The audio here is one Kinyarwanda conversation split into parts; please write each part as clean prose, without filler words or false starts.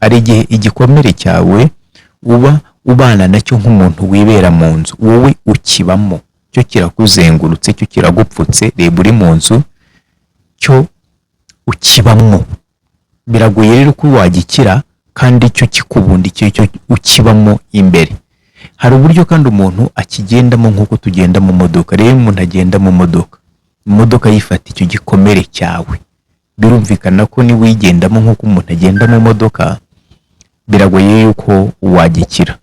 Hari igihe igikomere cyawe uba ubana nacyo nk'umuntu wibera mu nzu, wowe ukibamo, cyo kirakuzengurutse, cyo kiragupfutse. Reba, uri mu nzu, cyo ukibamo. Biragoye rero ko wagikira kandi cyo kikubundikiye, cyo ukibamo imbere. Hari uburyo kandi umuntu akigendamo nk'uko tugenda mu modoka. Rero umuntu agenda mu modoka, imodoka yifata icyo gikomere cyawe. Birumvikana ko niba uyigendamo nk'uko umuntu agenda mu modoka, biragoye yuko wagikira.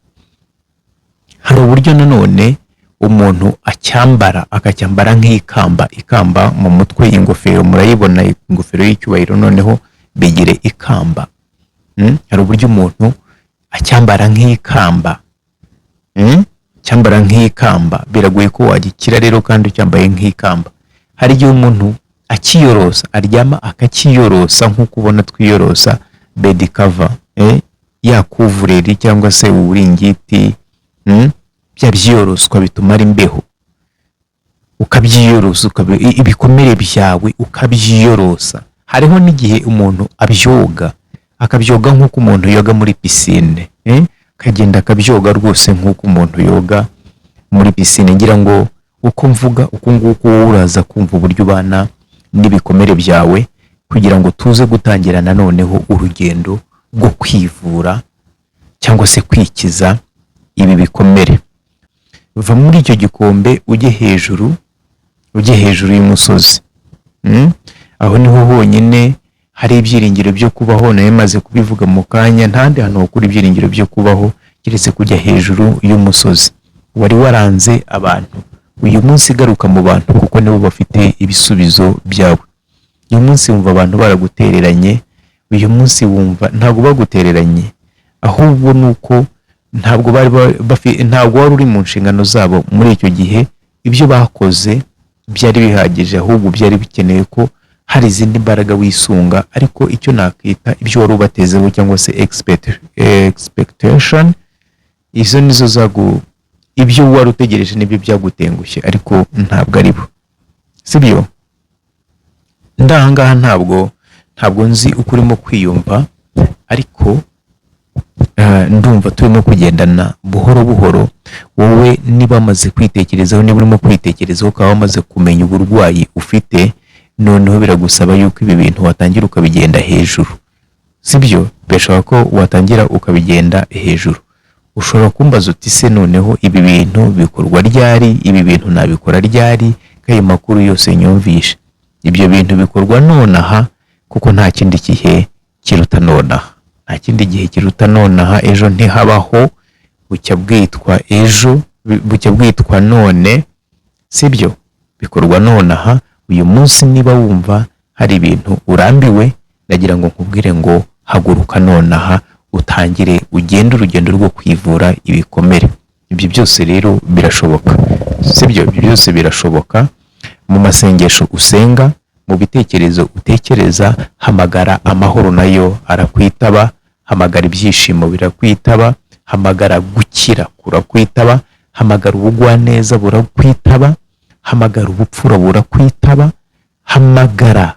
Hari uburyo nanone umuntu acyambara, akacyambara nk'ikamba, ikamba mu mutwe. Ingofero murayibona, ingofero y'icyubahiro, noneho bigire ikamba. Hari uburyo umuntu acyambara nk'ikamba. Cyambara nk'ikamba, biragoye ko wagikira rero kandi ucyambaye nk'ikamba. Hari igihe umuntu akiyorosa, aryama akakiyorosa nk'uko ubona twiyorosa bed cover, ya couvre-lit cyangwa se uburingiti, Bya byiyoroswa bitumara imbeho, ukabyiyorosa, ibikomere byawe ukabyiyorosa. Hariho n'igihe umuntu abyoga, akabyoga nk'uko umuntu yoga muri pisine, Akagenda akabyoga rwose nk'uko umuntu yoga muri pisine. Ngira ngo uko mvuga uku nguku, wowe uraza kumva uburyo ubana n'ibikomere byawe, kugira ngo tuze gutangira noneho urugendo rwo kwivura cyangwa se kwikiza ibi bikomere. Va muri icyo gikombe ujye hejuru, ujye hejuru y'umusozi. Aho niho honyine hari ibyiringiro byo kubaho. Nayo maze kubivuga mu kanya, ntandi hantu hokura ibyiringiro byo kubaho keretse kujya hejuru y'umusozi. Wari waranze abantu, uyu munsi garuka mu bantu, kuko nibo bafite ibisubizo byawe. Uyu munsi wumva abantu baragutereranye, uyu munsi wumva ntabwo bagutereranye, ahubwo ni uko ntabwo bari ntabwo wari uri mu nshingano zabo muri icyo gihe. Ibyo bakoze byari bihagije, ahubwo byari bikeneye ko hari izindi mbaraga wisunga. Ariko icyo nakita ibyo wari ubatezeho cyangwa se expectation, izo nizo zagu ibyo wari utegereje nibyo byagutengushye, ariko ntabwo ari bo, sibyo? Ndahangaha ntabwo nzi uko urimo kwiyumva, ariko ndumva turimo kugendana buhoro buhoro. Wowe niba wamaze kwitekerezaho, niba urimo kwitekerezaho, ukaba wamaze kumenya uburwayi ufite, noneho biragusaba yuko ibi bintu watangira ukabigenda hejuru, sibyo? Birashoboka ko watangira ukabigenda hejuru. Ushobora kumbaza uti: "Se noneho ibi bintu bikorwa ryari? Ibi bintu nabikora ryari ko ayo makuru yose nyumvishe?" Ibyo bintu bikorwa nonaha, kuko nta kindi gihe kiruta nonaha, nta kindi gihe kiruta nonaha. Ejo ntihabaho, bucya bwitwa ejo, bucya bwitwa none, sibyo? Bikorwa nonaha, uyu munsi. Niba wumva hari ibintu urambiwe, ndagira ngo nkubwire ngo haguruka nonaha, utangire ugende urugendo rwo kwivura ibikomere. Ibyo byose rero birashoboka, sibyo? Ibyo byose birashoboka. Mu masengesho usenga, mu bitekerezo utekereza, hamagara amahoro, nayo arakwitaba. Hamagara ibyishimo, birakwitaba. Hamagara gukira, kurakwitaba. Hamagara ubugwaneza, burakwitaba. Hamagara ubupfura, burakwitaba. Hamagara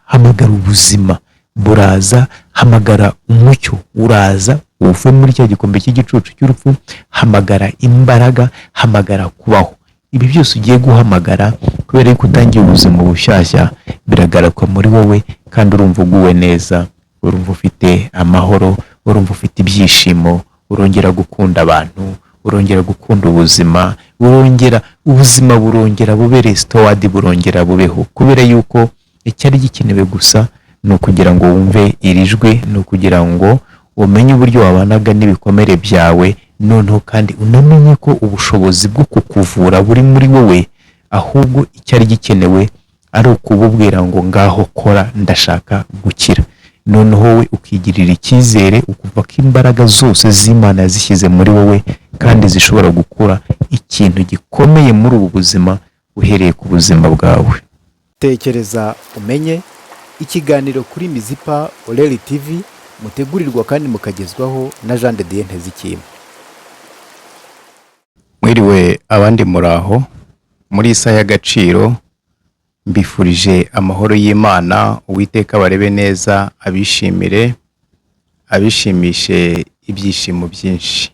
ubuzima, buraza. Hamagara umucyo, uraza uve muri cya gikombe cy'igicucu cy'urupfu. Hamagara imbaraga, hamagara kubaho. Ibi byose ugiye guhamagara, kubera yuko utangiye ubuzima bushyashya, biragaruka muri wowe, kandi urumva uguwe neza, urumva ufite amahoro, urumva ufite ibyishimo, urongera gukunda abantu, urongera gukunda ubuzima, urongera ubuzima burongera bube restored, burongera bubeho, kubera yuko icyari gikenewe gusa ni ukugira ngo wumve iri jwi, ni ukugira ngo umenye uburyo wabanaga n'ibikomere byawe, noneho kandi unamenye ko ubushobozi bwo kukuvura buri muri wowe, ahubwo icyari gikenewe ari ukububwira ngo: "Ngaho kora, ndashaka gukira." Noneho wowe ukigirira icyizere, ukumva ko imbaraga zose z'Imana yazishyize muri wowe, kandi zishobora gukora ikintu gikomeye muri ubu buzima, uhereye ku buzima bwawe. Tekereza umenye, ikiganiro kuri Mizipa Oreri TV, mutegurirwa kandi mukagezwaho na Jean de Dieu Ntezikima. Mwiriwe, abandi muraho. Muri iyi saha y'agaciro mbifurije amahoro y'Imana. Uwiteka barebe neza, abishimire. Abishimishe ibyishimo byinshi.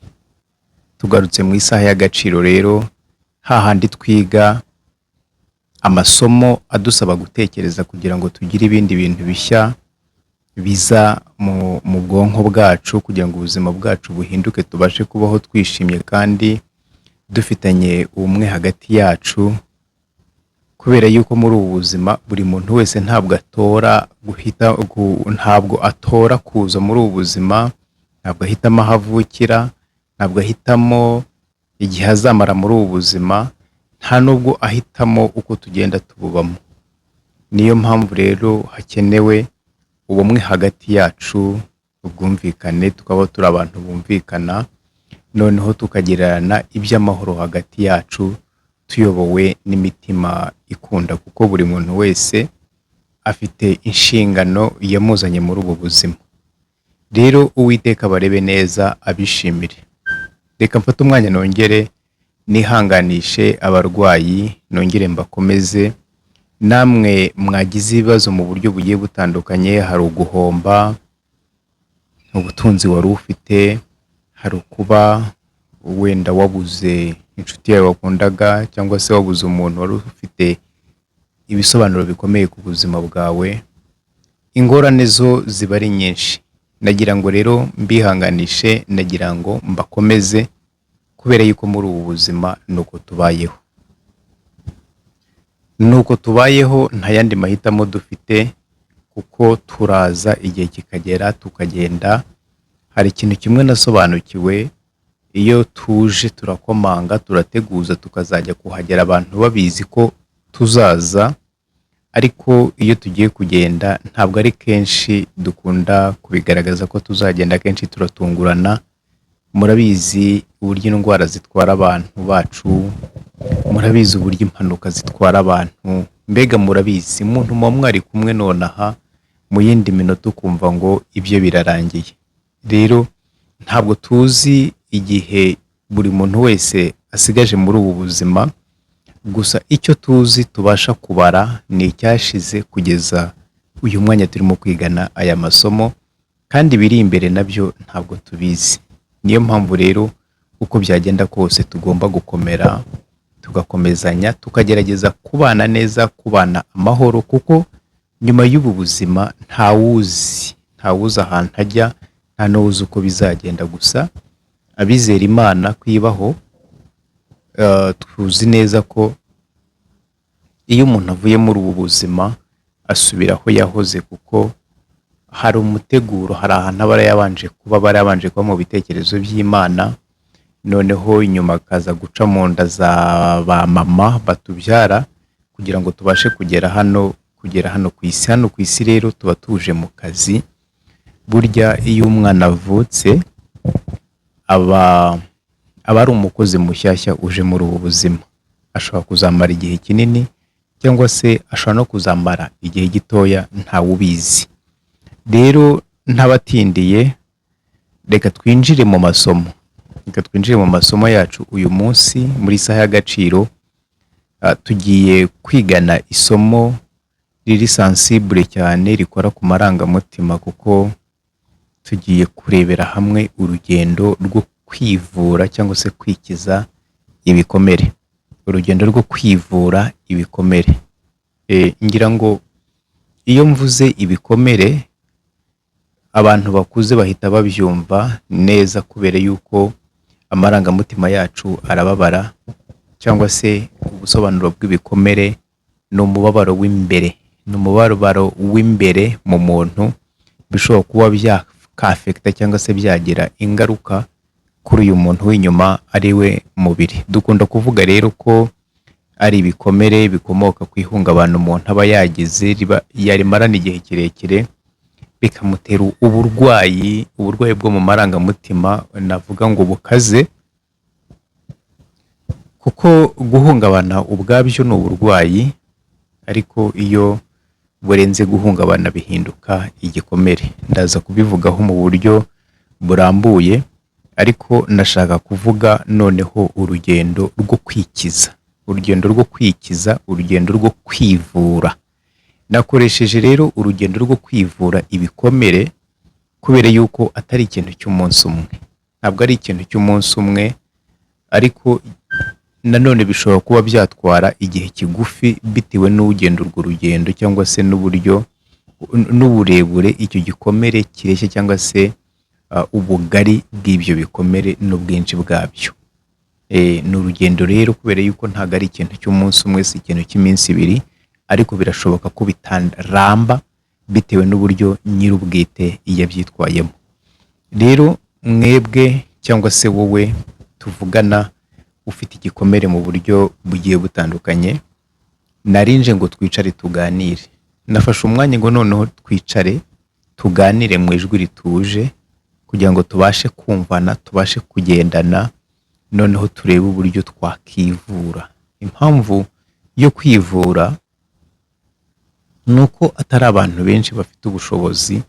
Tugarutse mu isaha y'agaciro rero, hahandi twiga amasomo adusaba gutekereza kugira ngo tugire ibindi bintu bishya biza mu bwonko bwacu, kugira ngo ubuzima bwacu buhinduke, tubashe kubaho twishimye kandi dufitanye ubumwe hagati yacu. Kubera yuko muri ubu buzima buri muntu wese ntabwo atora guhita ntabwo atora kuza muri ubu buzima, ntabwo ahitamo aho avukira, ntabwo ahitamo igihe azamara muri ubu buzima, nta nubwo ahitamo uko tugenda tububamo. Niyo mpamvu rero hakenewe ubumwe hagati yacu, ubwumvikane, tukaba turi abantu bumvikana, noneho tukagirana iby'amahoro hagati yacu, tuyobowe n'imitima ikunda, kuko buri muntu wese afite inshingano yamuzanye muri ubu buzima. Rero Uwiteka abarebe neza, abishimire. Reka mfate umwanya nongere nihanganishe abarwayi, nongere mbakomeze. Namwe mwagize ibibazo mu buryo bugiye butandukanye, hari uguhomba ubutunzi wari ufite, hari ukuba wenda wabuze inshuti yawe wakundaga, cyangwa se wabuze umuntu wari ufite ibisobanuro bikomeye ku buzima bwawe. Ingorane zo ziba ari nyinshi. Nagira ngo rero mbihanganishe, nagira ngo mbakomeze, kubera yuko muri ubu buzima nuko tubayeho, nuko tubayeho, nta yandi mahitamo dufite, kuko turaza igihe kikagera tukagenda. Hari ikintu kimwe nasobanukiwe: iyo tuje turakomanga, turateguza, tukazajya kuhagera abantu babizi ko tuzaza, ariko iyo tugiye kugenda ntabwo ari kenshi dukunda kubigaragaza ko tuzagenda, kenshi turatungurana. Murabizi uburyo indwara zitwara abantu bacu, murabizi uburyo impanuka zitwara abantu, mbega murabizi, umuntu muba mwari kumwe nonaha, mu yindi minota ukumva ngo ibyo birarangiye. Rero ntabwo tuzi igihe buri muntu wese asigaje muri ubu buzima, gusa icyo tuzi tubasha kubara ni icyashize kugeza uyu mwanya turimo kwigana aya masomo, kandi ibiri imbere nabyo ntabwo tubizi. Niyo mpamvu rero uko byagenda kose tugomba gukomera, tugakomezanya, tukagerageza kubana neza, kubana amahoro, kuko nyuma y'ubu buzima ntawuzi, ntawuzi ahantu ajya, nta n'uwuzi uko bizagenda. Gusa abizera Imana kwibaho, tuzi neza ko iyo umuntu avuye muri ubu buzima asubira aho yahoze, kuko hari umuteguro, hari ahantu aba yarabanje kuba, aba yarabanje kuba mu bitekerezo by'Imana, noneho inyuma akaza guca mu nda za ba mama batubyara kugira ngo tubashe kugera hano ku isi. Hano ku isi rero tuba tuje mu kazi. Burya iyo umwana avutse aba ari umukozi mushyashya uje muri ubu buzima. Ashobora kuzamara igihe kinini cyangwa se ashobora no kuzamara igihe gitoya, ntawe ubizi. Rero ntabatindiye, reka twinjire mu masomo, reka twinjire mu masomo yacu uyu munsi muri isaha y'agaciro. Tugiye kwigana isomo riri sensible cyane, rikora ku marangamutima, kuko tugiye kurebera hamwe urugendo rwo kwivura cyangwa se kwikiza ibikomere, urugendo rwo kwivura ibikomere. Ngira ngo iyo mvuze ibikomere abantu bakuze bahita babyumva neza, kubera yuko amarangamutima yacu arababara, cyangwa se ubusobanuro bw'ibikomere ni umubabaro w'imbere, ni umubabaro w'imbere mu muntu, bishobora kuba byakaffecta cyangwa se byagira ingaruka kuri uyu muntu w'inyuma, ari we mubiri. Dukunda kuvuga rero ko ari ibikomere bikomoka ku ihungabana umuntu aba yagize, yarimarana igihe kirekire, bikamutera uburwayi, uburwayi bwo mu marangamutima, navuga ngo bukaze, kuko guhungabana ubwabyo ni uburwayi, ariko iyo burenze guhungabana bihinduka igikomere. Ndaza kubivugaho mu buryo burambuye, ariko ndashaka kuvuga noneho urugendo rwo kwikiza, urugendo rwo kwikiza, urugendo rwo kwivura. Nakoresheje rero urugendo rwo kwivura ibikomere, Kubera yuko atari ikintu cy'umunsi umwe, ntabwo ari ikintu cy'umunsi umwe, ariko nanone bishobora kuba byatwara igihe kigufi bitewe n'ugenda urwo rugendo cyangwa se n'uburyo n'uburebure icyo gikomere kireshya cyangwa se ubugari bw'ibyo bikomere n'ubwinshi bwabyo. Ni urugendo rero, kubera yuko ntabwo ari ikintu cy'umunsi umwe, si ikintu cy'iminsi ibiri, ariko birashoboka ko bitaramba bitewe n'uburyo nyir'ubwite yabyitwayemo. Rero mwebwe cyangwa se wowe tuvugana ufite igikomere mu buryo bugiye butandukanye, narinje ngo twicare tuganire. Nafashe umwanya ngo noneho twicare tuganire mu ijwi rituje kugira ngo tubashe kumvana, tubashe kugendana, noneho turebe uburyo twakivura. Impamvu yo kwivura ni uko atari abantu benshi bafite ubushobozi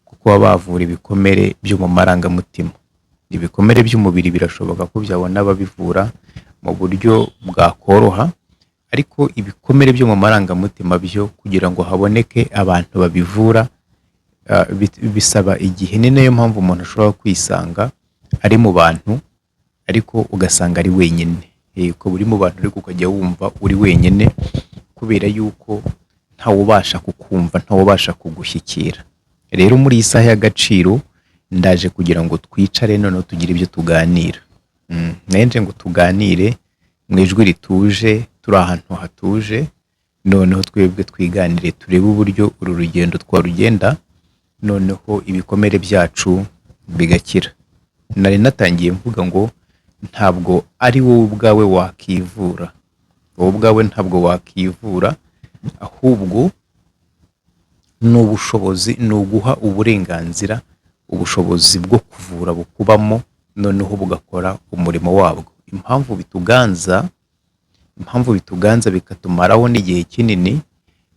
bwo kuba bavura ibikomere byo mu marangamutima. Ibikomere by'umubiri birashoboka ko byabona ababivura mu buryo bwakoroha, ariko ibikomere byo mu marangamutima byo kugira ngo haboneke abantu babivura bisaba igihe. Ni nayo mpamvu umuntu ashobora kwisanga ari mu bantu ariko ugasanga ari wenyine. Ukaba uri mu bantu ariko ukajya wumva uri wenyine kubera yuko ntawubasha kukumva, ntawubasha kugushyikira. Rero muri iyi saha y'agaciro ndaje kugira ngo twicare noneho tugire ibyo tuganira. Naje ngo tuganire mu ijwi rituje, turi ahantu hatuje, noneho twebwe twiganire turebe uburyo uru rugendo twarugenda, noneho ibikomere byacu bigakira. Nari natangiye mvuga ngo ntabwo ari wowe ubwawe wakivura, wowe ubwawe ntabwo wakivura, ahubwo ni ubushobozi, ni uguha uburenganzira ubushobozi bwo kuvura bukubamo, noneho bugakora umurimo wabwo. Impamvu bituganza bikatumaraho n'igihe kinini,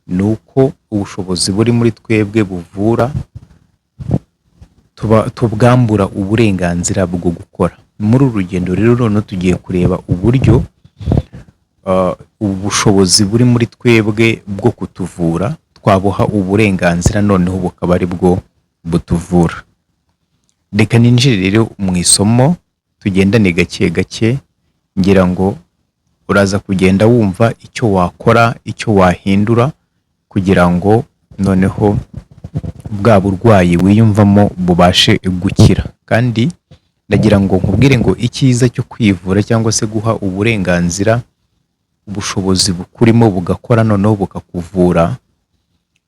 ni uko ubushobozi buri muri twebwe buvura tuba tubwambura uburenganzira bwo gukora. Muri uru rugendo rero noneho tugiye kureba uburyo ubushobozi buri muri twebwe bwo kutuvura twabuha uburenganzira, noneho bukaba ari bwo butuvura. Reka ninjire rero mu isomo, tugendane gake gake, ngira ngo uraza kugenda wumva icyo wakora, icyo wahindura kugira ngo noneho bwa burwayi wiyumvamo bubashe gukira. Kandi ndagira ngo nkubwire ngo icyiza cyo kwivura cyangwa se guha uburenganzira ubushobozi bukurimo bugakora noneho bukakuvura,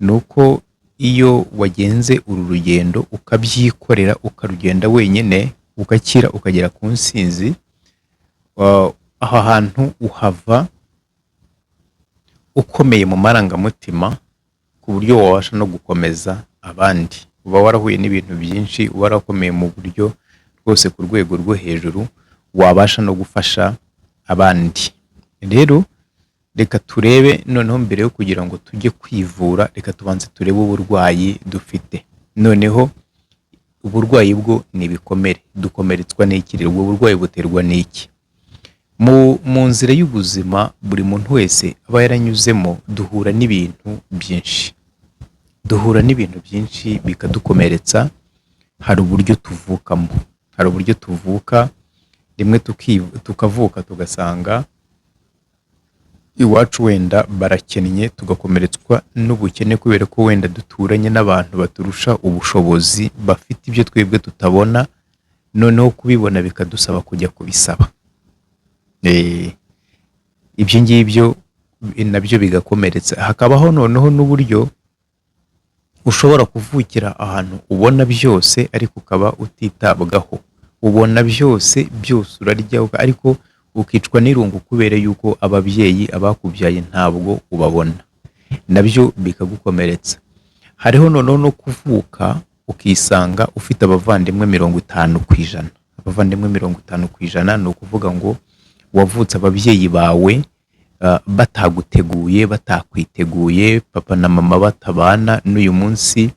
ni uko iyo wagenze uru rugendo ukabyikorera, ukarugenda wenyine, ugakira, ukagera ku nsinzi, aha hantu uhava ukomeye mu marangamutima ku buryo wabasha no gukomeza abandi. Uba warahuye n'ibintu byinshi, uba warakomeye mu buryo rwose ku rwego rwo hejuru, wabasha no gufasha abandi. Rero reka turebe noneho, mbere yo kugira ngo tujye kwivura, reka tubanze turebe uburwayi dufite. Noneho uburwayi bwo ni ibikomere. Dukomeretswa n'iki rero? Ubwo burwayi buterwa n'iki? Mu nzira y'ubuzima buri muntu wese aba yaranyuzemo, duhura n'ibintu byinshi, duhura n'ibintu byinshi bikadukomeretsa. Hari uburyo tuvukamo, hari uburyo tuvuka rimwe tukavuka tugasanga iwacu wenda barakennye, tugakomeretswa n'ubukene kubera ko wenda duturanye n'abantu baturusha ubushobozi, bafite ibyo twebwe tutabona, noneho kubibona bikadusaba kujya kubisaba. Ibyo ngibyo nabyo bigakomeretsa. Hakabaho noneho n'uburyo ushobora kuvukira ahantu ubona byose ariko ukaba utitabwaho. Ubona byose, byose urarya, ariko ukicwa n'irungu kubera yuko ababyeyi abakubyaye ntabwo ubabona, nabyo bikagukomeretsa. Hariho noneho no kuvuka ukisanga ufite abavandimwe 50%. Abavandimwe 50%, ni ukuvuga ngo wavutse ababyeyi bawe bataguteguye, batakwiteguye, papa na mama batabana n'uyu munsi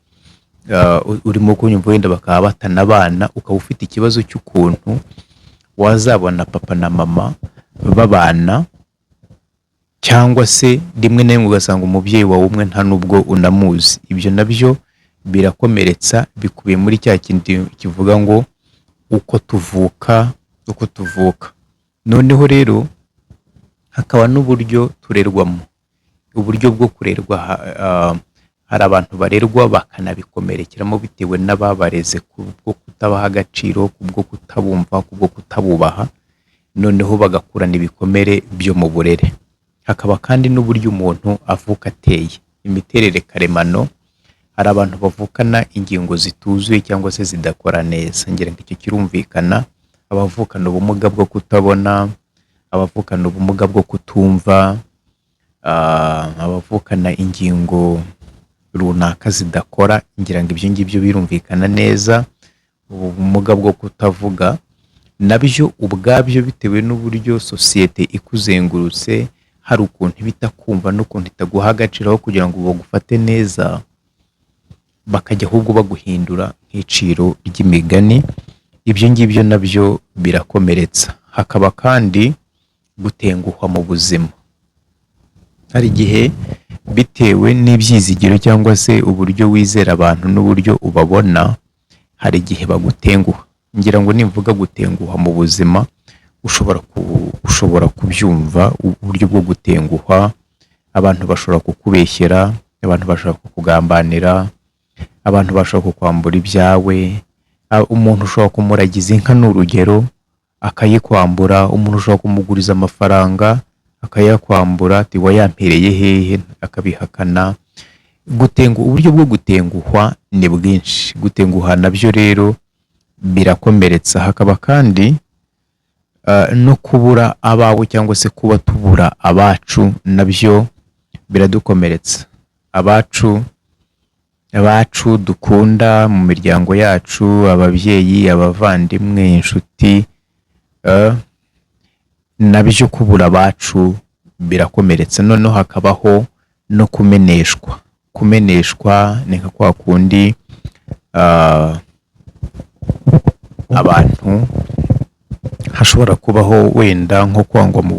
urimo kunyumva, wenda bakaba batanabana, ukaba ufite ikibazo cy'ukuntu wazabona papa na mama babana, cyangwa se rimwe na rimwe ugasanga umubyeyi wawe umwe nta n'ubwo unamuzi. Ibyo nabyo birakomeretsa, bikubiye muri cya kindi kivuga ngo uko tuvuka, uko tuvuka. Noneho rero hakaba n'uburyo turerwamo, uburyo bwo kurerwa. Hari abantu barerwa bakanabikomerekeramo bitewe n'ababareze, kubwo kutabaha agaciro, kubwo kutabumva, kubwo kutabubaha, noneho bagakurana ibikomere byo mu burere. Hakaba kandi n'uburyo umuntu avuka ateye, imiterere karemano. Hari abantu bavukana ingingo zituzuye cyangwa se zidakora neza, ngira ngo icyo kirumvikana. Abavukana ubumuga bwo kutabona, abavukana ubumuga bwo kutumva, abavukana ingingo runaka zidakora, ngira ngo ibyo ngibyo birumvikana neza. Ubumuga bwo kutavuga nabyo ubwabyo, bitewe n'uburyo sosiyete ikuzengurutse hari ukuntu iba itakumva n'ukuntu itaguha agaciro, aho kugira ngo bagufate neza bakajya ahubwo baguhindura nk'iciro ry'imigani. Ibyo ngibyo nabyo birakomeretsa. Hakaba kandi gutenguhwa mu buzima. Hari igihe bitewe n'ibyizigiro cyangwa se uburyo wizera abantu n'uburyo ubabona, hari igihe bagutenguha. Ngira ngo nimvuga gutenguha mu buzima ushobora kubyumva. Uburyo bwo gutenguhwa, abantu bashobora kukubeshyera, abantu bashobora kukugambanira, abantu bashobora kukwambura ibyawe. Umuntu ushobora kumuragiza inka, ni urugero, akayikwambura. Umuntu ushobora kumuguriza amafaranga akayakwambura, ati wayampereye hehe, akabihakana. Uburyo bwo gutenguhwa ni bwinshi. Gutenguha nabyo rero birakomeretsa. Hakaba kandi no kubura abawe cyangwa se kuba tubura abacu, nabyo biradukomeretsa. Abacu dukunda mu miryango yacu, ababyeyi, abavandimwe, inshuti, nabyo kubura abacu birakomeretsa. Noneho hakabaho no kumeneshwa. Kumeneshwa ni nka kwa kundi abantu hashobora kubaho wenda nko kwangwa mu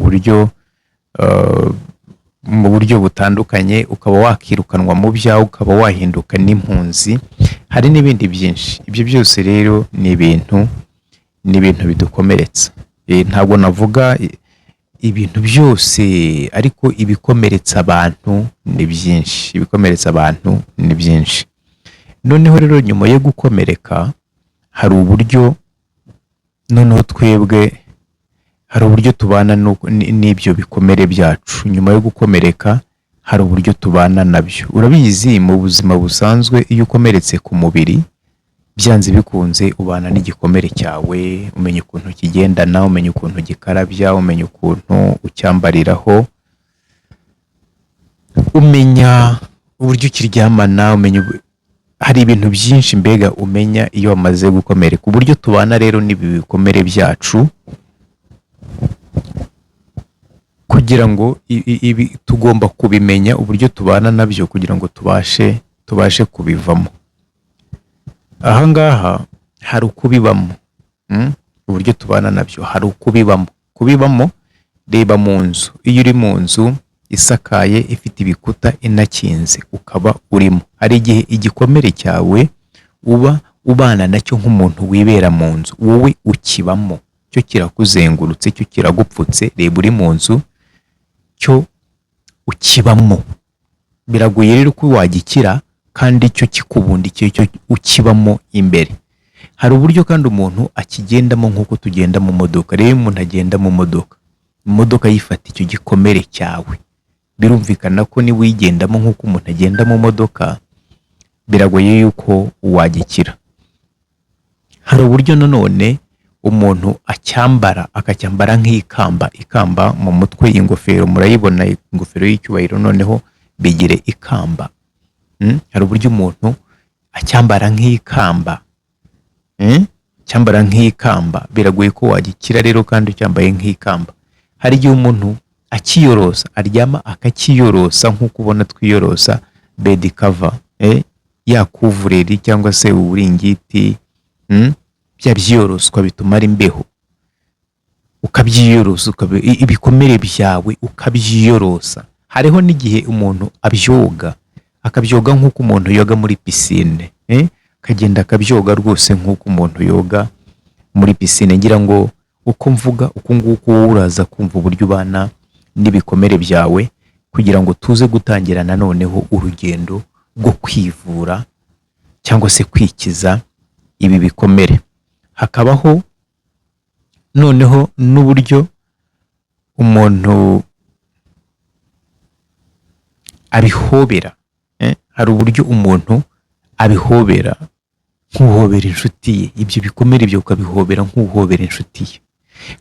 buryo butandukanye, ukaba wakirukanwa mu byawe, ukaba wahinduka n'impunzi. Hari n'ibindi byinshi. Ibyo byose rero ni ibintu bidukomeretsa. Ntabwo navuga ibintu byose, ariko ibikomeretsa abantu ni byinshi, ibikomeretsa abantu ni byinshi. Noneho rero nyuma yo gukomereka, hari uburyo noneho twebwe, hari uburyo tubana n'ibyo bikomere byacu. Nyuma yo gukomereka hari uburyo tubana nabyo. Urabizi, mu buzima busanzwe iyo ukomeretse ku mubiri, byanze bikunze ubana n'igikomere cyawe, umenya ukuntu kigendana, umenya ukuntu gikarabya, umenya ukuntu ucyambariraho, umenya uburyo ukiryamana, umenya hari ibintu byinshi mbega umenya iyo wamaze gukomereka. Uburyo tubana rero n'ibi bikomere byacu, kugira ngo ibi tugomba kubimenya, uburyo tubana nabyo, kugira ngo tubashe kubivamo. Ahangaha hari ukubibamo, Uburyo tubana nabyo, hari ukubibamo. Kubibamo, reba mu nzu, iyo uri mu nzu isakaye, ifite ibikuta, inakinze, ukaba urimo, hari igihe igikomere cyawe uba ubana nacyo nk'umuntu wibera mu nzu. Wowe ukibamo, cyo kirakuzengurutse, cyo kiragupfutse. Reba uri mu nzu, cyo ukibamo. Biragoye rero ko wagikira kandi cyo kikubundikiye, cyo ukibamo imbere. Hari uburyo kandi umuntu akigendamo nk'uko tugenda mu modoka. Rero iyo umuntu agenda mu modoka, imodoka yifata icyo gikomere cyawe. Birumvikana ko niba uyigendamo nk'uko umuntu agenda mu modoka, biragoye yuko wagikira. Hari uburyo nanone umuntu acyambara, akacyambara nk'ikamba, ikamba mu mutwe. Ingofero murayibona, ingofero y'icyubahiro, noneho bigire ikamba. Hari uburyo umuntu acyambara nk'ikamba, Cyambara nk'ikamba, biragoye ko wagikira rero kandi ucyambaye nk'ikamba. Hari igihe umuntu akiyorosa, aryama akakiyorosa nk'uko ubona twiyorosa bed cover, ya couvre-lit cyangwa se uburingiti, Bya byiyoroswa bitumara imbeho, ukabyiyorosa, ibikomere byawe ukabyiyorosa. Hariho n'igihe umuntu abyoga, akabyoga nk'uko umuntu yoga muri pisine. Akagenda akabyoga rwose nk'uko umuntu yoga muri pisine. Ngira ngo uko mvuga uku nguku, wowe uraza kumva uburyo ubana n'ibikomere byawe, kugira ngo tuze gutangira noneho urugendo rwo kwivura cyangwa se kwikiza ibi bikomere. Hakabaho noneho n'uburyo umuntu abihobera. Hari uburyo umuntu abihobera nk'uhobera inshuti ye, ibyo bikomere ibyo ukabihobera nk'uhobera inshuti ye.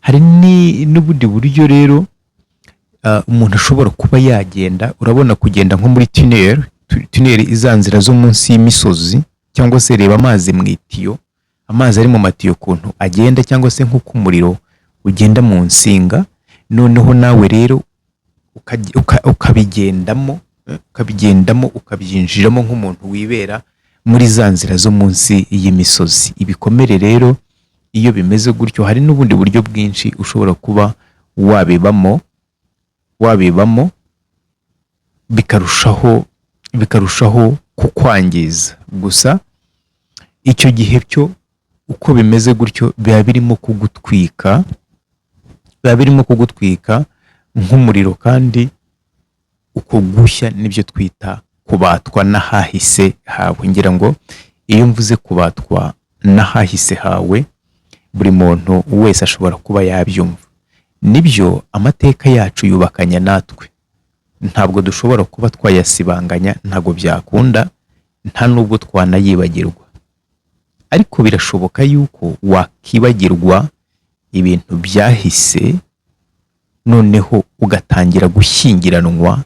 Hari n'ubundi buryo rero umuntu ashobora kuba yagenda, urabona kugenda nko muri tunnel, tunnel iza nzira zo munsi y'imisozi, cyangwa se reba amazi mu itiyo, amazi ari mu matiyo ukuntu agenda, cyangwa se nk'uko umuriro ugenda mu nsinga. Noneho nawe rero ukabigendamo, ukabigendamo, ukabyinjiramo nk'umuntu wibera muri za nzira zo munsi y'imisozi. Ibikomere rero iyo bimeze gutyo, hari n'ubundi buryo bwinshi ushobora kuba wabibamo bikarushaho kukwangiza. Gusa icyo gihe cyo uko bimeze gutyo, biba birimo kugutwika, biba birimo kugutwika nk'umuriro, kandi uko gushya nibyo twita kubatwa n'ahahise hawe. Ngira ngo iyo mvuze kubatwa n'ahahise hawe, buri muntu wese ashobora kuba yabyumva. Nibyo, amateka yacu yubakanya natwe, ntabwo dushobora kuba twayasibanganya, ntabwo byakunda, nta nubwo twanayibagirwa. Ariko birashoboka yuko wakibagirwa ibintu byahise, noneho ugatangira gushyingiranwa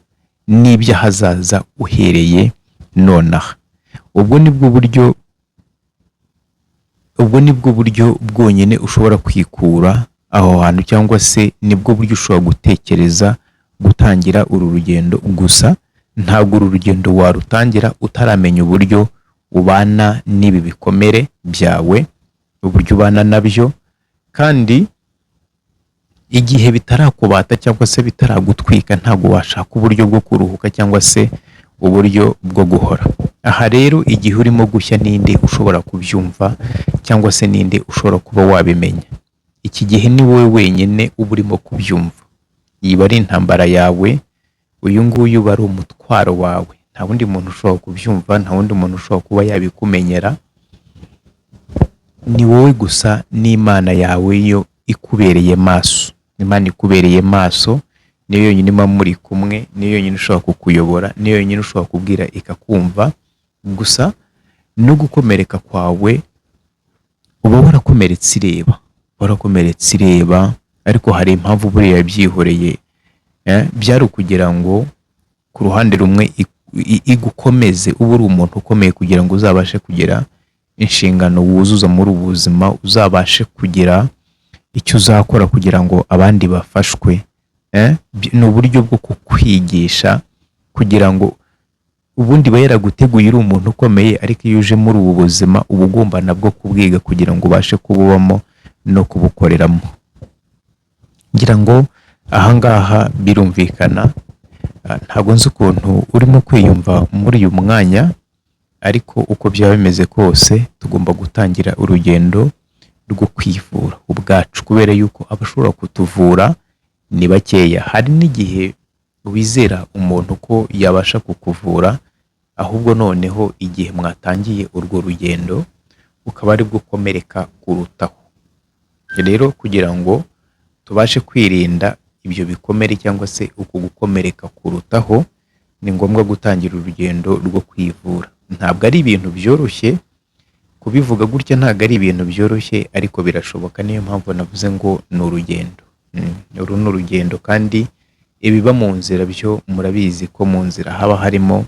n'iby'ahazaza uhereye nonaha. Ubwo nibwo buryo bwonyine ushobora kwikura aho hantu, cyangwa se nibwo buryo ushobora gutekereza gutangira uru rugendo. Gusa ntabwo uru rugendo warutangira utaramenya uburyo ubana n'ibi bikomere byawe, uburyo ubana nabyo. Kandi igihe bitarakubata cyangwa se bitaragutwika, ntabwo washaka uburyo bwo kuruhuka cyangwa se uburyo bwo guhora. Aha rero, igihe urimo gushya, ninde ushobora kubyumva cyangwa se ninde ushobora kuba wabimenya? Iki gihe ni wowe wenyine uba urimo kubyumva. Iyi iba ari intambara yawe, uyu nguyu uba ari umutwaro wawe. Nta wundi muntu ushobora kubyumva, nta wundi muntu ushobora kuba yabikumenyera, ni wowe gusa n'Imana yawe yo ikubereye maso. Imana ikubereye maso niyo yonyine iba muri kumwe, niyo yonyine ushobora kukuyobora, niyo yonyine ushobora kubwira ikakumva. Gusa no gukomereka kwawe, uba warakomeretse ireba, warakomeretse ireba. Ariko hari impamvu buriya yabyihoreye. Byari ukugira ngo ku ruhande rumwe igukomeze, ube uri umuntu ukomeye, kugira ngo uzabashe kugira inshingano wuzuza muri ubu buzima, uzabashe kugira icyo uzakora kugira ngo abandi bafashwe. Ni uburyo bwo kukwigisha, kugira ngo ubundi iba yaraguteguye uri umuntu ukomeye. Ariko iyo uje muri ubu buzima, uba ugomba nabwo kubwiga kugira ngo ubashe kububamo no kubukoreramo. Ngira ngo ahangaha birumvikana. Ntabwo nzi ukuntu urimo kwiyumva muri uyu mwanya, ariko uko byaba bimeze kose, tugomba gutangira urugendo rwo kwivura ubwacu, kubera yuko abashobora kutuvura ni bakeya. Hari n'igihe wizera umuntu ko yabasha kukuvura, ahubwo noneho igihe mwatangiye urwo rugendo ukaba aribwo ukomereka kurutaho. Rero kugira ngo tubashe kwirinda ibyo bikomere cyangwa se uku gukomereka kurutaho, ni ngombwa gutangira urugendo rwo kwivura. Ntabwo ari ibintu byoroshye kubivuga gutya, ntabwo ari ibintu byoroshye, ariko birashoboka. Niyo mpamvu navuze ngo ni urugendo. Uru ni urugendo, kandi ibiba mu nzira byo murabizi ko mu nzira haba harimo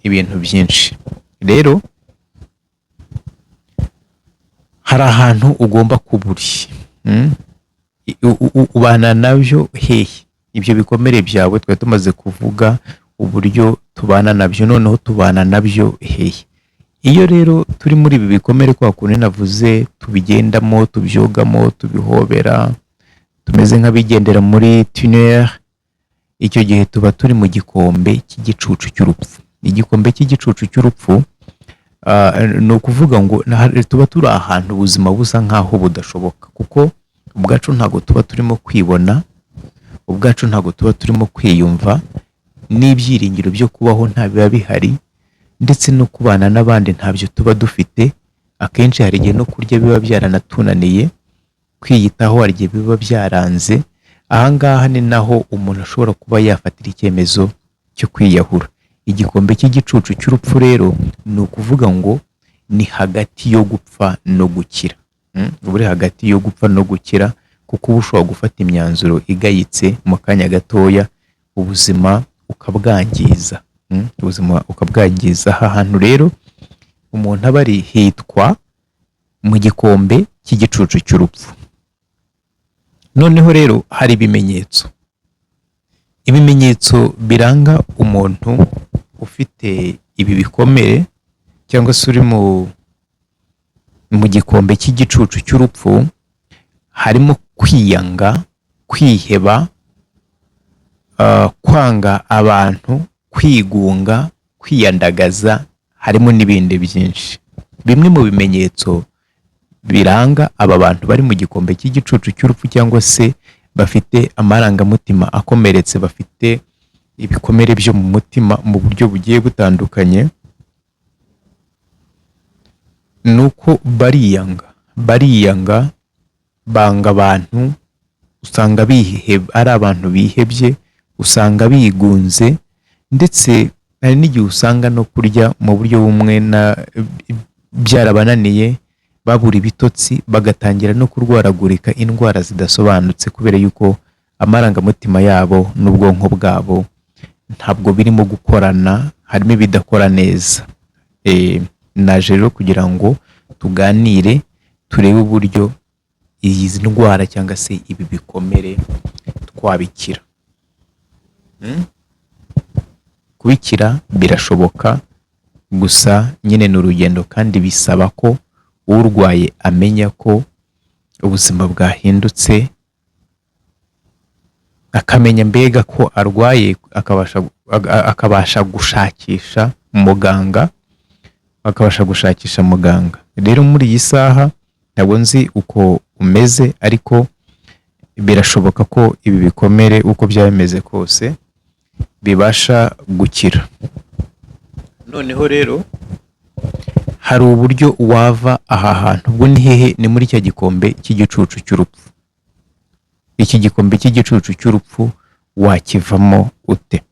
ibintu byinshi. Rero hari ahantu ugomba kuba uri. Ubana nabyo hehe ibyo bikomere byawe? Twari tumaze kuvuga uburyo tubana nabyo, noneho tubana nabyo hehe? Iyo rero turi muri ibi bikomere, kwa kundi navuze tubigendamo, tubyogamo, tubihobera, tumeze nk'abigendera muri tunnel, icyo gihe tuba turi mu gikombe cy'igicucu cy'urupfu. Igikombe cy'igicucu cy'urupfu, ni ukuvuga ngo tuba turi ahantu ubuzima busa nk'aho budashoboka, kuko ubwacu ntabwo tuba turimo kwibona, ubwacu ntabwo tuba turimo kwiyumva, n'ibyiringiro byo kubaho nta biba bihari, ndetse no kubana n'abandi ntabyo tuba dufite. Akenshi hari igihe no kurya biba byaranatunaniye, kwiyitaho hari igihe biba byaranze. Ahangaha ni naho umuntu ashobora kuba yafatira icyemezo cyo kwiyahura. Igikombe cy'igicucu cy'urupfu rero ni ukuvuga ngo ni hagati yo gupfa no gukira. Uba uri hagati yo gupfa no gukira, kuko uba ushobora gufata imyanzuro igayitse mu kanya gatoya, ubuzima ukabwangiza. Ubuzima ukabwangiza. Aha hantu rero umuntu aba ari hitwa mu gikombe cy'igicucu cy'urupfu. Noneho rero hari ibimenyetso biranga umuntu ufite ibi bikomere cyangwa se uri mu gikombe cy'igicucu cy'urupfu. Harimo kwiyanga, kwiheba, kwanga abantu, kwigunga, kwiyandagaza, harimo n'ibindi byinshi. Bimwe mu bimenyetso biranga aba bantu bari mu gikombe cy'igicucu cy'urupfu cyangwa se bafite amarangamutima akomeretse, bafite ibikomere byo mu mutima mu buryo bugiye butandukanye, ni uko bariyanga, banga abantu, usanga ari abantu bihebye, usanga bigunze, ndetse hari n'igihe usanga no kurya mu buryo bumwe na byarabananiye, babura ibitotsi, bagatangira no kurwaragurika indwara zidasobanutse, kubera yuko amarangamutima yabo n'ubwonko bwabo ntabwo birimo gukorana, harimo ibidakora neza. Naje rero kugira ngo tuganire, turebe uburyo iyi ndwara cyangwa se ibi bikomere twabikira. Kubikira birashoboka, gusa nyine ni urugendo, kandi bisaba ko urwaye amenya ko ubuzima bwahindutse, akamenya mbega ko arwaye, akabasha gushakisha muganga, akabasha gushakisha muganga. Rero muri iyi saha ntabwo nzi uko umeze, ariko birashoboka ko ibi bikomere uko byaba bimeze kose bibasha gukira. Noneho rero hari uburyo wava aha hantu. Ubwo ni hehe? Ni muri cya gikombe cy'igicucu cy'urupfu. Iki gikombe cy'igicucu cy'urupfu wakivamo ute?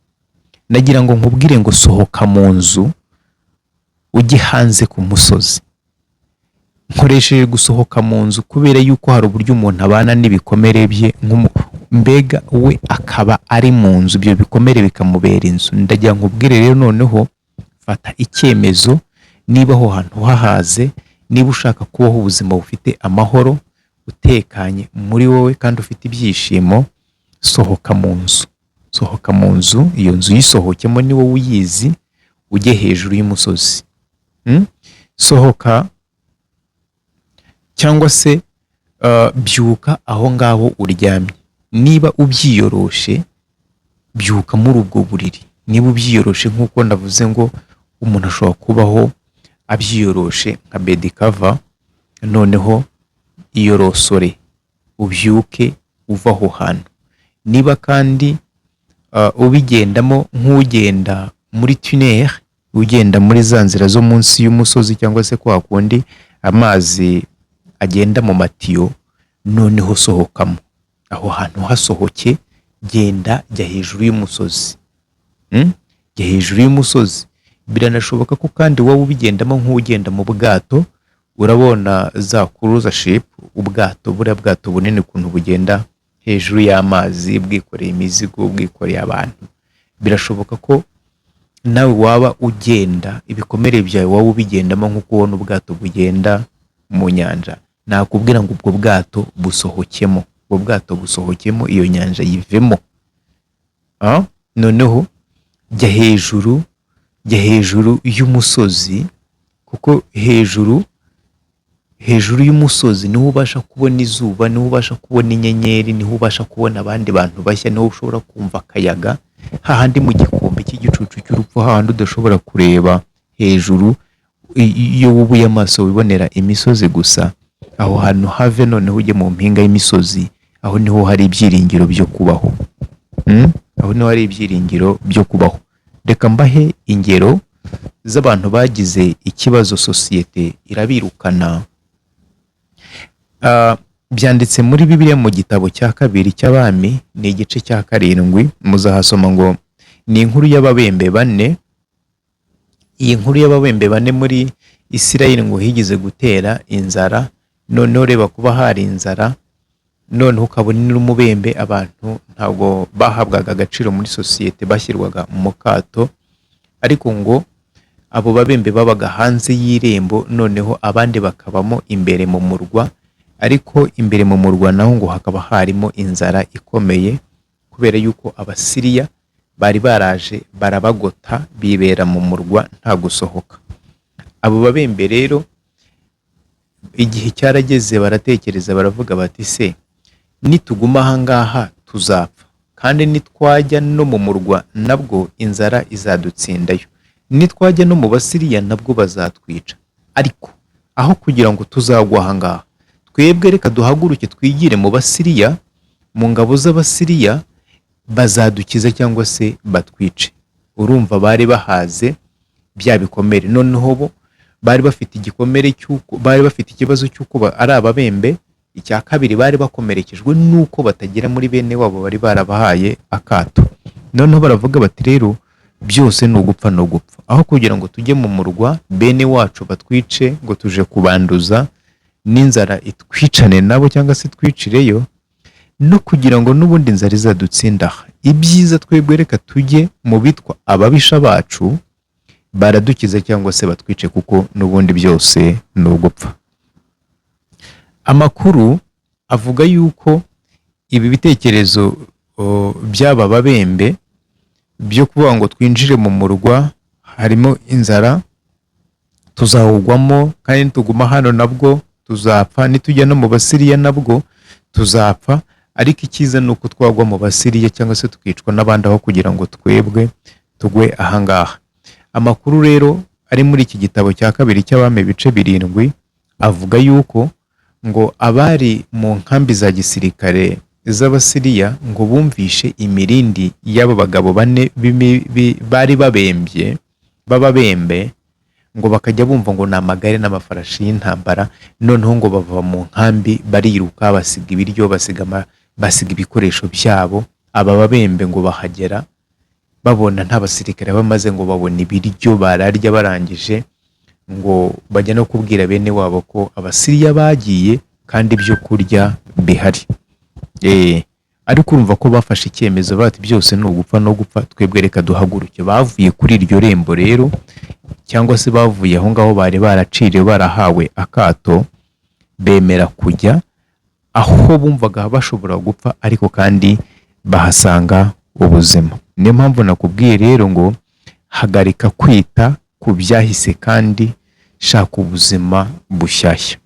Nagira ngo nkubwire ngo sohoka mu nzu ujye hanze ku musozi. Nkoresheje gusohoka mu nzu kubera yuko hari uburyo umuntu abana n'ibikomere bye, mbega we akaba ari mu nzu, ibyo bikomere bikamubera inzu. Ndagira ngo nkubwire rero, noneho fata icyemezo, niba aho hantu hahaze, niba ushaka kubaho ubuzima bufite amahoro, utekanye muri wowe kandi ufite ibyishimo, sohoka mu nzu. Sohoka mu nzu, iyo nzu uyisohokemo ni wowe uyizi, ujye hejuru y'umusozi. Sohoka cyangwa se byuka aho ngaho uryamye. Niba ubyiyoroshe, byuka muri ubwo buriri. Niba ubyiyoroshe, nk'uko navuze ngo umuntu ashobora kubaho abyiyoroshe nka bed cover, noneho iyorosore ubyuke uva aho hantu. Niba kandi ubigendamo nk'ugenda muri tunnel, ugenda muri za nzira zo munsi y'umusozi, cyangwa se kwa kundi amazi agenda mu matiyo, noneho sohokamo aho hantu, hasohoke, genda, jya hejuru y'umusozi. Jya hejuru y'umusozi. Biranashoboka ko kandi wowe ubigendamo nk'ugenda mu bwato. Urabona za cruise ship, ubwato, buriya bwato bunini ukuntu bugenda hejuru y'amazi bwikoreye imizigo, bwikoreye abantu. Birashoboka ko nawe waba ugenda, ibikomere byawe waba ubigendamo nk'uko ubona ubwato bugenda mu nyanja. Nakubwira ngo ubwo bwato busohokemo, ubwo bwato busohokemo, iyo nyanja yivemo. Noneho jya hejuru, jya hejuru y'umusozi, kuko hejuru y'umusozi niho ubasha kubona izuba, niho ubasha kubona inyenyeri, niho ubasha kubona abandi bantu bashya, niho ushobora kumva akayaga, hahandi mu gikombe. cy'igicucu cy'urupfu, hahandi udashobora kureba hejuru, iyo wubuye amaso wibonera imisozi gusa, aho hantu have, noneho ujye mu mpinga y'imisozi, aho niho hari ibyiringiro byo kubaho. Aho niho hari ibyiringiro byo kubaho. Reka mbahe ingero z'abantu bagize ikibazo, sosiyete irabirukana. Byanditse muri Bibiliya mu gitabo cya kabiri cy'Abami, ni igice cya 7, muzahasoma ngo ni inkuru y'ababembe bane. Iyi nkuru y'ababembe bane, muri Isirayeli ngo higeze gutera inzara. Noneho reba, kuba hari inzara noneho ukabona n'umubembe, abantu ntabwo bahabwaga agaciro muri sosiyete, bashyirwaga mu kato. Ariko ngo abo babembe babaga hanze y'irembo, noneho abandi bakabamo imbere mu murwa. Ariko imbere mu murwa naho ngo hakaba harimo inzara ikomeye, kubera yuko Abasiriya bari baraje barabagota, bibera mu murwa nta gusohoka. Abo babembe rero igihe cyarageze baratekereza, baravuga bati: "Se nituguma aha ngaha tuzapfa, kandi nitwajya no mu murwa nabwo inzara izadutsindayo, nitwajya no mu Basiriya nabwo bazatwica. Ariko aho kugira ngo tuzagwa aha ngaha, twebwe reka duhaguruke twigire mu Basiriya, mu ngabo z'Abasiriya, bazadukiza cyangwa se batwice." Urumva bari bahaze bya bikomere. Noneho bo bari bafite igikomere cy'uko bari bafite ikibazo cy'uko ari ababembe. Icya kabiri, bari bakomerekejwe n'uko batagera muri bene wabo bari barabahaye akato. Noneho baravuga bati: "Rero byose ni ugupfa no gupfa. Aho kugira ngo tujye mu murwa bene wacu batwice ngo tuje kubanduza, n'inzara itwicane nabo cyangwa se twicireyo, no kugira ngo n'ubundi inzara izadutsinda aha, ibyiza twebwe reka tujye mu bitwa ababisha bacu, baradukiza cyangwa se batwice, kuko n'ubundi byose ni ugupfa." Amakuru avuga yuko ibi bitekerezo by'aba babembe byo kuvuga ngo twinjire mu murwa harimo inzara tuzawugwamo, kandi nituguma hano nabwo tuzapfa, nitujya no mu Basiriya nabwo tuzapfa, ariko icyiza ni uko twagwa mu Basiriya cyangwa se tukicwa n'abandi aho kugira ngo twebwe tugwe ahangaha. Amakuru rero ari muri iki gitabo cya kabiri cy'Abami ibice 7 avuga yuko ngo abari mu nkambi za gisirikare z'Abasiriya ngo bumvishe imirindi y'abo bagabo bane bari babembye, b'ababembe, ngo bakajya bumva ngo ni amagare n'amafarashi y'intambara. Noneho ngo bava mu nkambi bariruka, basiga ibiryo, basiga ibikoresho byabo. Aba babembe ngo bahagera babona nta basirikare bamaze, ngo babona ibiryo bararya. Barangije ngo bajya no kubwira bene wabo ko Abasiriya bagiye kandi ibyo kurya bihari. Ariko urumva ko bafashe icyemezo bati: "Byose ni ugupfa no gupfa, twebwe reka duhaguruke." Bavuye kuri iryo rembo rero, cyangwa se bavuye aho ngaho bari baraciriwe, barahawe akato, bemera kujya aho bumvaga bashobora gupfa, ariko kandi bahasanga ubuzima. Niyo mpamvu nakubwiye rero ngo hagarika kwita ku byahise kandi shaka ubuzima bushyashya.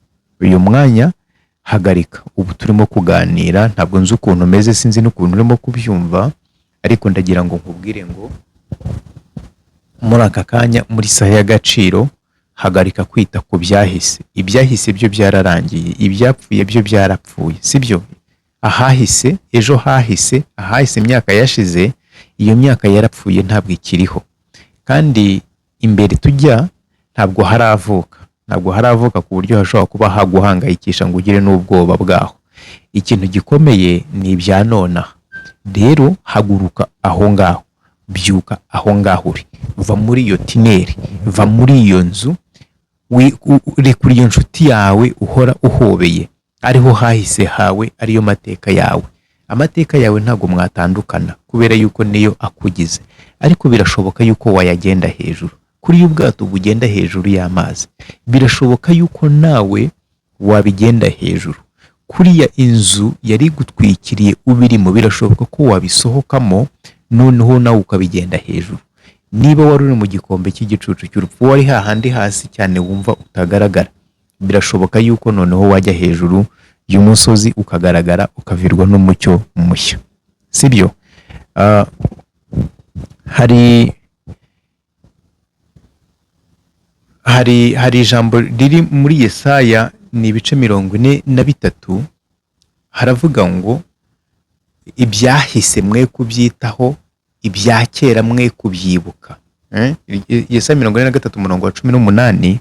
Uyu mwanya hagarika, ubu turimo kuganira, ntabwo nzi ukuntu umeze, sinzi n'ukuntu urimo kubyumva, ariko ndagira ngo nkubwire ngo muri aka kanya, muri saha y'agaciro, hagarika kwita ku byahise. Ibyahise byo byararangiye, ibyapfuye byo byarapfuye, sibyo? Ahahise, ejo hahise, ahahise, imyaka yashize, iyo myaka yarapfuye, ntabwo ikiriho. Kandi imbere tujya ntabwo haravuka, ntabwo haravuka ku buryo hashobora kuba haguhangayikisha ngo ugire n'ubwoba bwaho. Ikintu gikomeye ni ibya nonaha. Rero haguruka aho ngaho, byuka aho ngaho uri, va muri iyo tunnel, va muri iyo nzu, rekura iyo nshuti yawe uhora uhobeye, ariho hahise hawe, ariyo mateka yawe. Amateka yawe ntabwo mwatandukana, kubera yuko niyo akugize, ariko birashoboka yuko wayagenda hejuru. Kuri iyo ubwato bugenda hejuru y'amazi, birashoboka yuko nawe wabigenda hejuru. Kuriya inzu yari igutwikiriye ubirimo, birashoboka ko wabisohokamo, noneho nawe ukabigenda hejuru. Niba wari uri mu gikombe cy'igicucu cy'urupfu, wari hahandi hasi cyane wumva utagaragara, birashoboka yuko noneho wajya hejuru y'umusozi ukagaragara, ukavirwa n'umucyo mushya, sibyo? Hari ijambo riri muri Yesaya, ni ibice 43, haravuga ngo ibyahise mwe kubyitaho, ibya kera mwe kubyibuka. Yesaya 43 umurongo wa 18,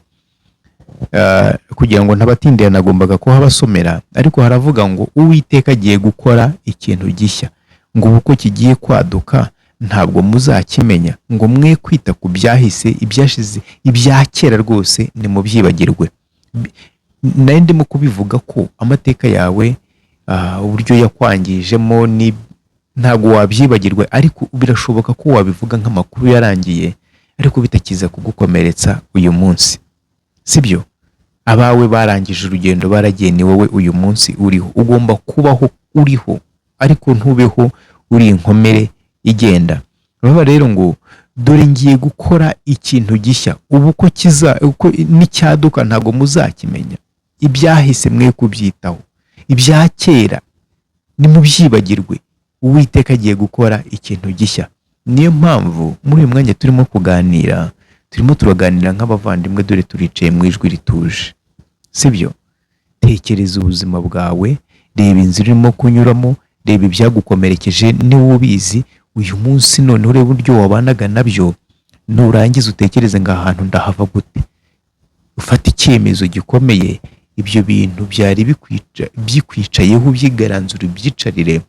kugira ngo ntabatindira nagombaga kuhabasomera, ariko haravuga ngo Uwiteka agiye gukora ikintu gishya, ngo ubu ko kigiye kwaduka ntabwo muzakimenya, ngo mwe kwita ku byahise, ibyashize, ibya kera rwose nimubyibagirwe. Nari ndimo kubivuga ko amateka yawe, uburyo yakwangijemo, ni ntabwo wabyibagirwa, ariko birashoboka ko wabivuga nk'amakuru yarangiye, ariko bitakiza kugukomeretsa uyu munsi, sibyo? Abawe barangije urugendo, baragiye, ni wowe uyu munsi uriho. Ugomba kubaho uriho, ariko ntubeho uri inkomere igenda. Urabona rero ngo dore ngiye gukora ikintu gishya, ubu ko kiza, uko nicyaduka ntabwo muzakimenya. Ibyahise mwe kubyitaho, ibya kera nimubyibagirwe, Uwiteka agiye gukora ikintu gishya. Niyo mpamvu muri uyu mwanya turimo kuganira, turimo turaganira nk'abavandimwe, dore turicaye mu ijwi rituje, sibyo? Tekereza ubuzima bwawe, reba inzira urimo kunyuramo, reba ibyagukomerekeje niba ubizi uyu munsi, noneho urebe uburyo wabanaga nabyo, nurangiza utekereze ngo ahantu ndahava gute, ufate icyemezo gikomeye. Ibyo bintu byari bikwicayeho ubyigaranzure, ubyicarire,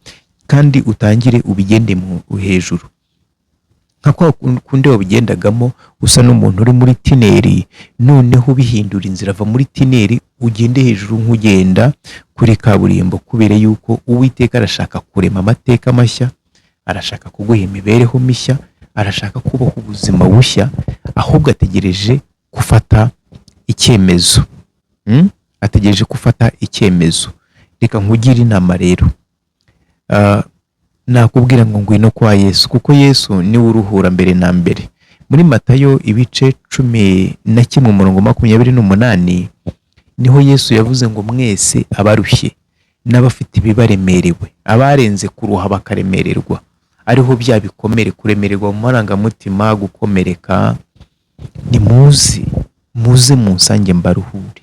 kandi utangire ubigende hejuru nka kwa kundi wabigendagamo usa n'umuntu uri muri tunnel. Noneho ubihindura inzira, ava muri tunnel ugende hejuru nk'ugenda kuri kaburimbo, kubera yuko Uwiteka arashaka kurema amateka mashya, arashaka kuguha imibereho mishya, arashaka kubaho ubuzima bushya, ahubwo ategereje gufata icyemezo. Ategereje gufata icyemezo. Reka nkugire inama rero. Nakubwira ngo ngwino kwa Yesu, kuko Yesu niwe uruhura mbere na mbere. Muri Matayo ibice 11 umurongo 28, niho Yesu yavuze ngo mwese abarushye n'abafite ibibaremerewe, abarenze kuruha bakaremererwa, ariho bya bikomere, kuremererwa mu marangamutima, gukomereka, nimuze, muze munsange mbaruhure.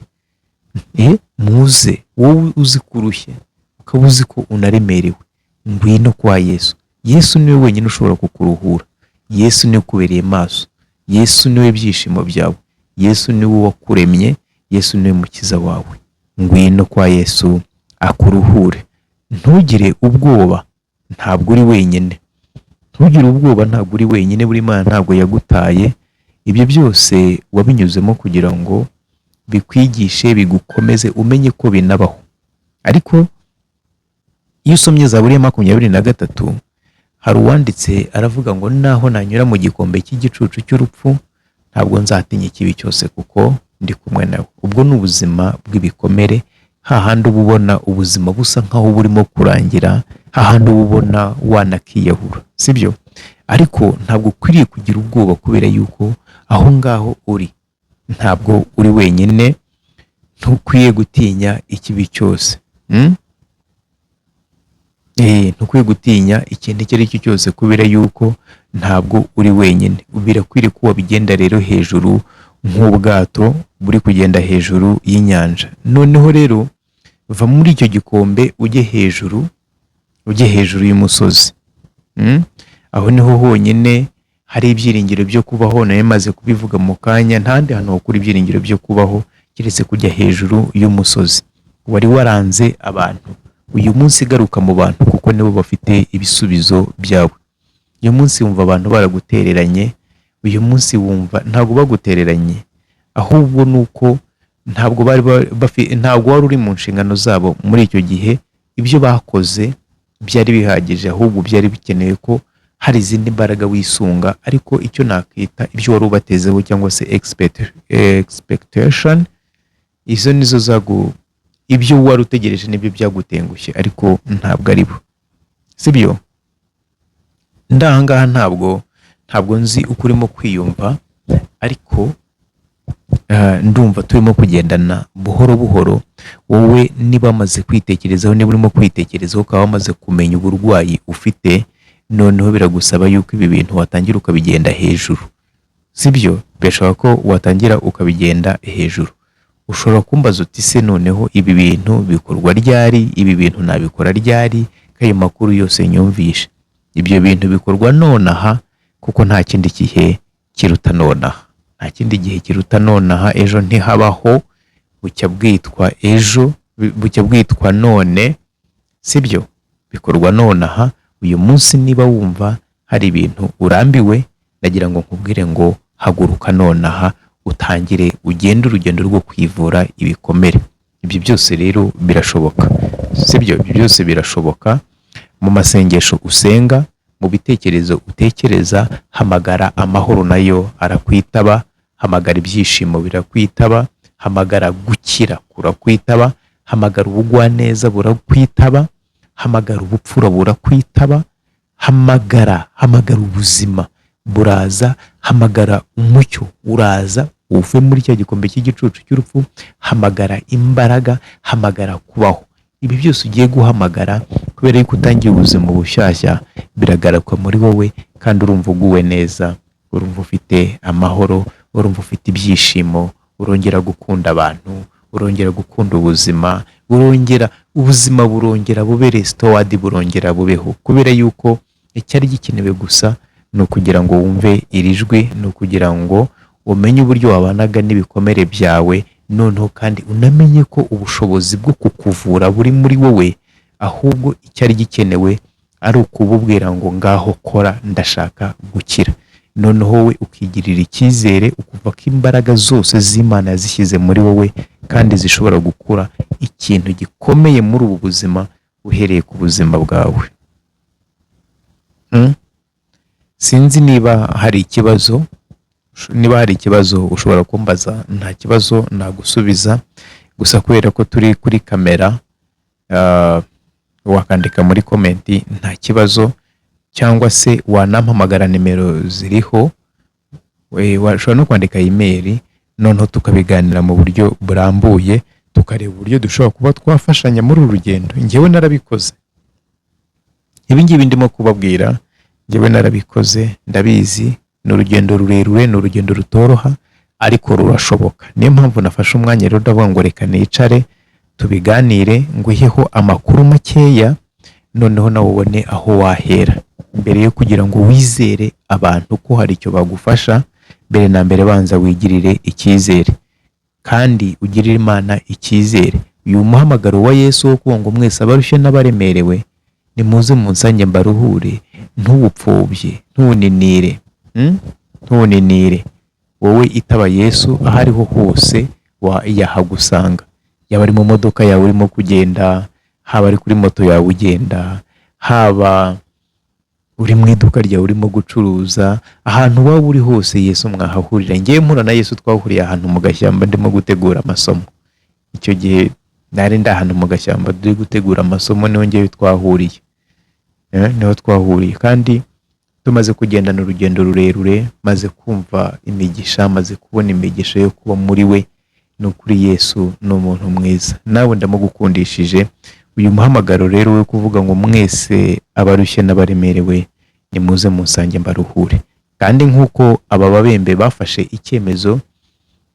Muze, wowe uzi ko urushye, ukaba uzi ko unaremerewe, ngwino kwa Yesu. Yesu niwe wenyine ushobora kukuruhura. Yesu niwe ukubereye maso. Yesu niwe byishimo byawe. Yesu niwe wakuremye. Yesu niwe mukiza wawe. Ngwino kwa Yesu akuruhure. Ntugire ubwoba, ntabwo uri wenyine. Ntugire ubwoba, ntabwo uri wenyine. Buri Mana ntabwo yagutaye. Ibyo byose wabinyuzemo kugira ngo bikwigishe, bigukomeze, umenye ko binabaho. Ariko iyo usomye Zaburi ya 23, hari uwanditse aravuga ngo naho nanyura mu gikombe cy'igicucu cy'urupfu, ntabwo nzatinya ikibi cyose kuko ndi kumwe nawe. Ubwo ni ubuzima bw'ibikomere, hahandi uba ubona ubuzima busa nkaho burimo kurangira, hahandi uba ubona wanakiyahura, sibyo? Ariko ntabwo ukwiriye kugira ubwoba, kubera yuko aho ngaho uri ntabwo uri wenyine, ntukwiye gutinya ikibi cyose. Ntukwiye gutinya ikintu icyo ari cyo cyose, kubera yuko ntabwo uri wenyine. Birakwiriye ko wabigenda rero hejuru nk'ubwato buri kugenda hejuru y'inyanja. Noneho rero va muri icyo gikombe ujye hejuru, ujye hejuru y'umusozi. Aho niho honyine hari ibyiringiro byo kubaho. Nayo maze kubivuga mu kanya, nta handi hantu wakura ibyiringiro byo kubaho keretse kujya hejuru y'umusozi. Wari waranze abantu, uyu munsi garuka mu bantu, kuko nibo bafite ibisubizo byawe. Uyu munsi wumva abantu baragutereranye, uyu munsi wumva ntabwo bagutereranye, ahubwo ni uko ntabwo bari ntabwo wari uri mu nshingano zabo muri icyo gihe. Ibyo bakoze byari bihagije, ahubwo byari bikenewe ko hari izindi mbaraga wisunga. Ariko icyo nakita ibyo wari ubatezeho cyangwa se expectation, izo nizo zagu ibyo wari utegereje nibyo byagutengushye, ariko ntabwo ari bo, sibyo? Ndahangaha ntabwo nzi uko urimo kwiyumva, ariko ndumva turimo kugendana buhoro buhoro. Wowe niba wamaze kwitekerezaho, niba urimo kwitekerezaho, ukaba wamaze kumenya uburwayi ufite, Noneho biragusaba yuko ibi bintu watangira ukabigenda hejuru, sibyo? Birashoboka ko watangira ukabigenda hejuru. Ushobora kumbaza uti: "Se noneho ibi bintu bikorwa ryari? Ibi bintu nabikora ryari, ko ayo makuru yose nyumvishe?" Ibyo bintu bikorwa nonaha, kuko nta kindi gihe kiruta nonaha, nta kindi gihe kiruta nonaha. Ejo ntihabaho, bucya bwitwa ejo, bucya bwitwa none, sibyo? Bikorwa nonaha, uyu munsi. Niba wumva hari ibintu urambiwe, ndagira ngo nkubwire ngo haguruka nonaha, utangire ugende urugendo rwo kwivura ibikomere. Ibyo byose rero birashoboka, sibyo? Ibyo byose birashoboka. Mu masengesho usenga, mu bitekerezo utekereza, hamagara amahoro, nayo arakwitaba. Hamagara ibyishimo, birakwitaba. Hamagara gukira, kurakwitaba. Hamagara ubugwaneza, burakwitaba. Hamagara ubupfura, burakwitaba. Hamagara ubuzima, buraza. Hamagara umucyo, uraza uve muri cya gikombe cy'igicucu cy'urupfu. Hamagara imbaraga, hamagara kubaho. Ibi byose ugiye guhamagara, kubera yuko utangiye ubuzima bushyashya, biragaruka muri wowe, kandi urumva uguwe neza, urumva ufite amahoro, urumva ufite ibyishimo, urongera gukunda abantu, urongera gukunda ubuzima, urongera ubuzima burongera bube restored, burongera bubeho, kubera yuko icyari gikenewe gusa ni ukugira ngo wumve iri jwi, ni ukugira ngo umenye uburyo wabanaga n'ibikomere byawe, noneho kandi unamenye ko ubushobozi bwo kukuvura buri muri wowe. Ahubwo icyari gikenewe ari ukububwira ngo: "Ngaho kora, ndashaka gukira." Noneho wowe ukigirira icyizere, ukumva ko imbaraga zose z'Imana yazishyize muri wowe, kandi zishobora gukura ikintu gikomeye muri ubu buzima, uhereye ku buzima bwawe. Sinzi niba hari ikibazo. Niba hari ikibazo ushobora kumbaza, nta kibazo, nagusubiza. Gusa kubera ko turi kuri kamera, wakandika muri comment, nta kibazo, cyangwa se wanampamagara, nimero ziriho. Washobora no kwandika email, noneho tukabiganira mu buryo burambuye, tukareba uburyo dushobora kuba twafashanya muri uru rugendo. Njyewe narabikoze, ibi ngibi ndimo kubabwira njyewe narabikoze, ndabizi. Ni urugendo rurerure, ni urugendo rutoroha, ariko rurashoboka. Niyo mpamvu nafashe umwanya rero, ndavuga ngo reka nicare tubiganire, nguheho amakuru makeya, noneho nawe ubone aho wahera. Mbere yo kugira ngo wizere abantu ko hari icyo bagufasha, mbere na mbere banza wigirire icyizere, kandi ugirire Imana icyizere. Uyu muhamagaro wa Yesu wo kuvuga ngo: "Mwese abarushye n'abaremerewe, nimuze munsange mbaruhure," ntuwupfobye, ntuwuninire, Ntuwuninire. Wowe itaba Yesu aho ariho hose, yahagusanga. Yaba ari mu modoka yawe urimo kugenda, haba ari kuri moto yawe ugenda, haba uri mu iduka ryawe urimo gucuruza, ahantu waba uri hose Yesu mwahahurira. Ngewe mpura na Yesu, twahuriye ahantu mu gashyamba ndimo gutegura amasomo. Icyo gihe nari ndi ahantu mu gashyamba turi gutegura amasomo, niho ngewe twahuriye. Niho twahuriye, kandi tumaze kugendana urugendo rurerure, maze kumva imigisha, maze kubona imigisha yo kuba muri we. Ni ukuri Yesu ni umuntu mwiza, nawe ndamugukundishije. Uyu muhamagaro rero wo kuvuga ngo: "Mwese abarushye n'abaremerewe, nimuze munsange mbaruhure," kandi nk'uko aba babembe bafashe icyemezo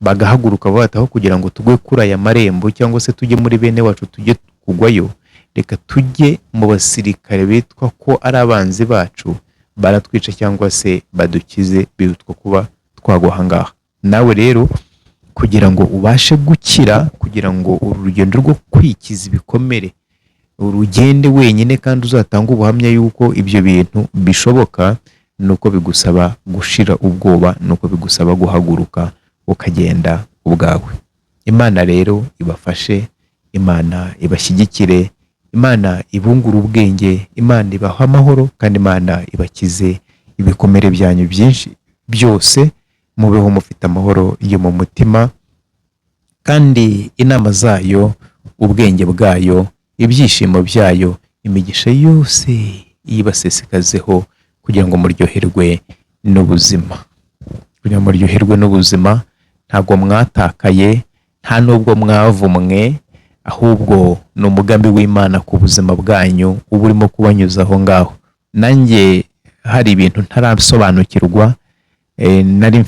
bagahaguruka bataho kugira ngo tugwe kuri aya marembo, cyangwa se tujye muri bene wacu tujye kugwayo, reka tujye mu basirikare bitwa ko ari abanzi bacu, baratwica cyangwa se badukize, birutwa kuba twagwa aha ngaha. Nawe rero kugira ngo ubashe gukira, kugira ngo uru rugendo rwo kwikiza ibikomere urugende wenyine, kandi uzatange ubuhamya yuko ibyo bintu bishoboka, ni uko bigusaba gushira ubwoba, ni uko bigusaba guhaguruka ukagenda ubwawe. Imana rero ibafashe, Imana ibashyigikire, Imana ibungure ubwenge, Imana ibahe amahoro, kandi Imana ibakize ibikomere byanyu byinshi byose, mubeho mufite amahoro yo mu mutima, kandi inama zayo, ubwenge bwayo, ibyishimo byayo, imigisha yose yibasesekazeho, kugira ngo muryoherwe n'ubuzima, kugira ngo muryoherwe n'ubuzima. Ntabwo mwatakaye, nta nubwo mwavumwe, ahubwo ni umugambi w'Imana ku buzima bwanyu uba urimo kubanyuza aho ngaho. Nanjye hari ibintu ntarasobanukirwa, nari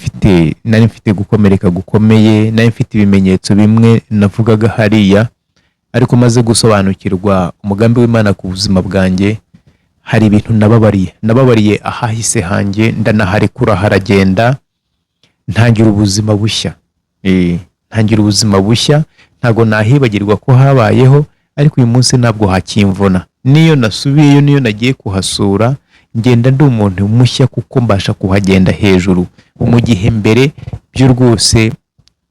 mfite gukomereka gukomeye, nari mfite ibimenyetso bimwe navugaga hariya, ariko maze gusobanukirwa umugambi w'Imana ku buzima bwanjye, hari ibintu nababariye ahahise hanjye, ndanaharekura haragenda, ntangira ubuzima bushya. Ntangira ubuzima bushya. Ntabwo nahibagirwa ko habayeho, ariko uyu munsi ntabwo hakimvuna. Niyo nasubiyeyo, niyo nagiye kuhasura, ngenda ndi umuntu mushya kuko mbasha kuhagenda hejuru, mu gihe mbere byo rwose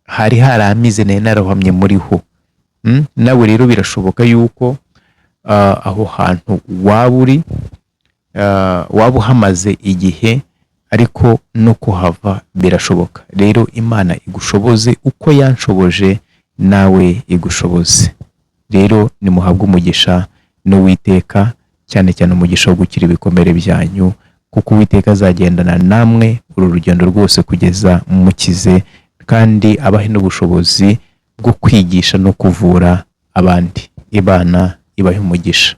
hari haramize, nari narahamye muriho. Nawe rero birashoboka yuko aho hantu waba uri, waba uhamaze igihe, ariko no kuhava birashoboka. Rero Imana igushoboze uko yanshoboje, nawe igushoboze. Rero nimuhabwe umugisha n'Uwiteka, cyane cyane umugisha wo gukira ibikomere byanyu, kuko Uwiteka azagendana namwe uru rugendo rwose kugeza mukize, kandi abahe n'ubushobozi bwo kwigisha no kuvura abandi. Imana ibahe umugisha.